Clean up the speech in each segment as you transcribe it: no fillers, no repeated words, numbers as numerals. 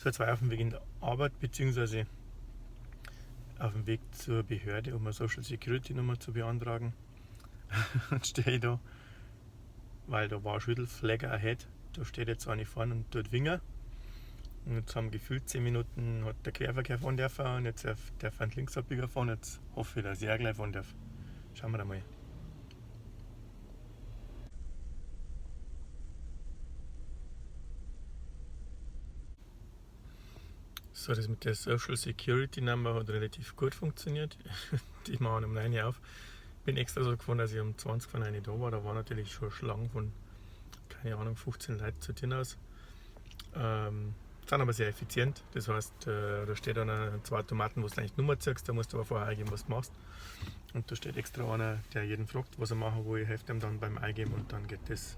So, jetzt war ich auf dem Weg in die Arbeit, beziehungsweise auf dem Weg zur Behörde, um eine Social Security Nummer zu beantragen. Und stehe ich da, weil da war ein Schüttelflagger ahead. Da steht jetzt eine vorne und tut Winger. Und jetzt haben gefühlt 10 Minuten hat der Querverkehr fahren dürfen und jetzt darf ein Linksabbieger fahren. Jetzt hoffe ich, dass ich auch gleich fahren darf. Schauen wir da mal. So, das mit der Social Security Number hat relativ gut funktioniert. Die machen um 9 Uhr auf. Bin extra so gefahren, dass ich um 20 von 9 da war. Da war natürlich schon Schlangen von, keine Ahnung, 15 Leuten zur Tür aus. Sind aber sehr effizient. Das heißt, da steht einer, zwei Tomaten, wo du eigentlich Nummer ziehst, da musst du aber vorher eingeben, was du machst. Und da steht extra einer, der jeden fragt, was er machen will, hilft ihm dann beim Eingeben und dann geht das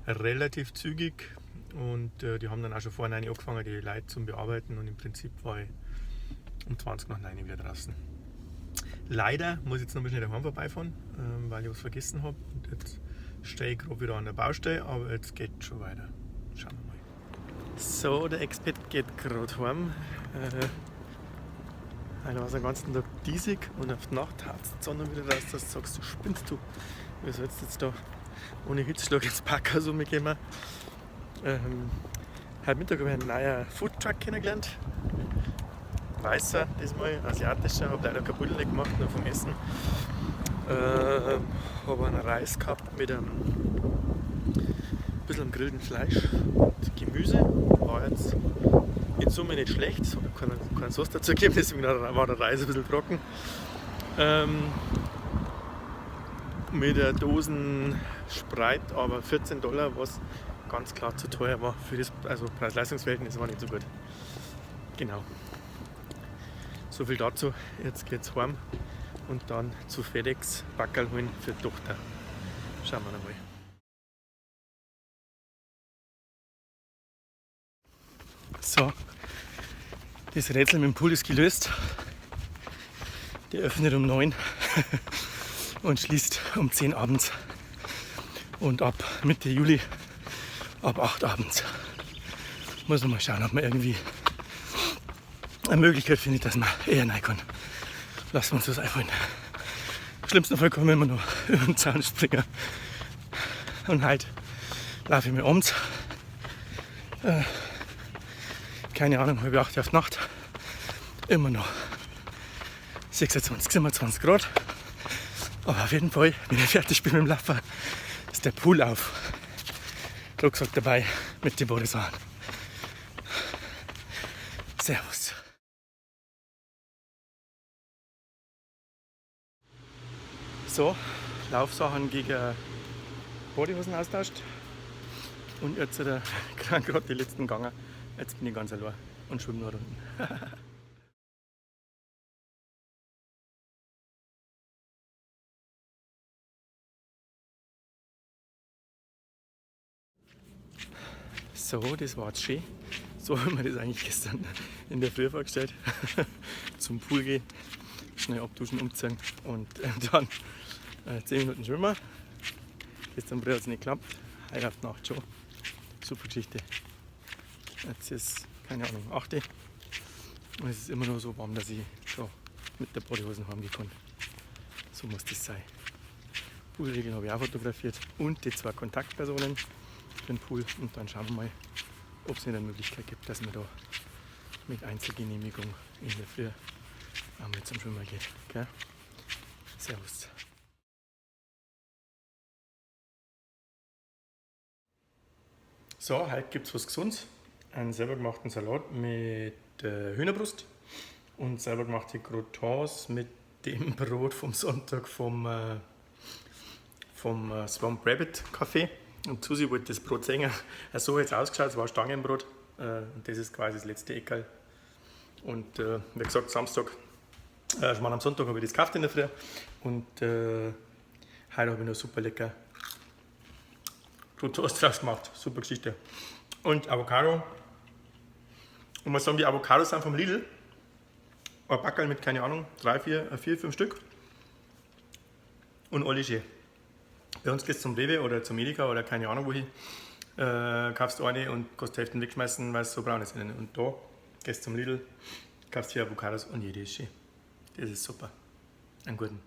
relativ zügig. Und die haben dann auch schon vor 9 angefangen, die Leute zum Bearbeiten und im Prinzip war ich um 20 nach 9 wieder draußen. Leider muss ich jetzt noch ein bisschen daheim vorbeifahren, weil ich was vergessen hab. Und jetzt stehe ich gerade wieder an der Baustelle, aber jetzt geht schon weiter. Schauen wir mal. So, der Expert geht gerade heim. Heute war es den ganzen Tag diesig und auf die Nacht hat die Sonne wieder raus, dass du sagst, du spinnst du. Wie sollst du jetzt da ohne Hitzschlag ins Parkhaus rumgehen? Heute Mittag habe ich einen neuen Foodtruck kennengelernt. Weißer diesmal, asiatischer, hab leider kein Bild nicht gemacht, nur vom Essen. Hab einen Reis gehabt mit einem bisschen gegrillten Fleisch und Gemüse. War jetzt in Summe nicht schlecht, es hat keine Sauce dazu gegeben, deswegen war der Reis ein bisschen trocken. Mit der Dosen Sprite, aber 14 Dollar, was ganz klar zu teuer war für das, also Preis-Leistungs-Verhältnis war nicht so gut. Genau. So viel dazu. Jetzt geht's heim und dann zu FedEx Packerl holen für die Tochter. Schauen wir mal. So, das Rätsel mit dem Pool ist gelöst. Der öffnet um 9 und schließt um 10 abends. Und ab Mitte Juli ab 8 abends. Muss noch mal schauen, ob man irgendwie eine Möglichkeit findet, dass man eher rein kann. Lassen wir uns das einfallen. Im schlimmsten Fall können wir immer noch über den Zaun springen. Und heute laufe ich mir abends. Keine Ahnung, halb acht auf die Nacht. Immer noch 26, 27 Grad. Aber auf jeden Fall, wenn ich fertig bin mit dem Laufen, ist der Pool auf. Rucksack dabei mit den Badesachen. Servus. So, Laufsachen gegen Bodyhosen austauscht. Und jetzt ist der krank gerade die letzten gegangen. Jetzt bin ich ganz allein und schwimme noch unten. So, das war jetzt schön. So haben wir das eigentlich gestern in der Früh vorgestellt. Zum Pool gehen, schnell abduschen, umziehen und dann 10 Minuten schwimmen. Gestern früh hat's nicht geklappt, heute auf die Nacht schon. Super Geschichte. Jetzt ist, keine Ahnung, 8 Uhr. Und es ist immer noch so warm, dass ich schon mit der Bodyhosen heimgehen kann. So muss das sein. Poolregeln habe ich auch fotografiert und die 2 Kontaktpersonen für den Pool. Und dann schauen wir mal, ob es nicht eine Möglichkeit gibt, dass man da mit Einzelgenehmigung in der Früh einmal zum Schwimmen geht. Gell? Servus. So, heute gibt's was Gesundes. Einen selber gemachten Salat mit Hühnerbrust und selber gemachte Croutons mit dem Brot vom Sonntag vom Swamp Rabbit Café. Und Susi wollte das Brot sehen. So hat's ausgeschaut, es war Stangenbrot. Und das ist quasi das letzte Eckerl. Und wie gesagt, ich meine, am Sonntag habe ich das gekauft in der Früh. Und heute habe ich noch super lecker Croutons draus gemacht. Super Geschichte. Und Avocado. Und man sagen, die Avocados sind vom Lidl. Ein Packerl mit, keine Ahnung, 3, 4, 5 Stück. Und alle schön. Bei uns geht's zum Rewe oder zum Edeka oder keine Ahnung wohin. Kaufst eine und kannst die Hälfte wegschmeißen, weil es so braun ist. Und da gehst zum Lidl, kaufst 4 Avocados und jede ist schön. Das ist super. Einen guten.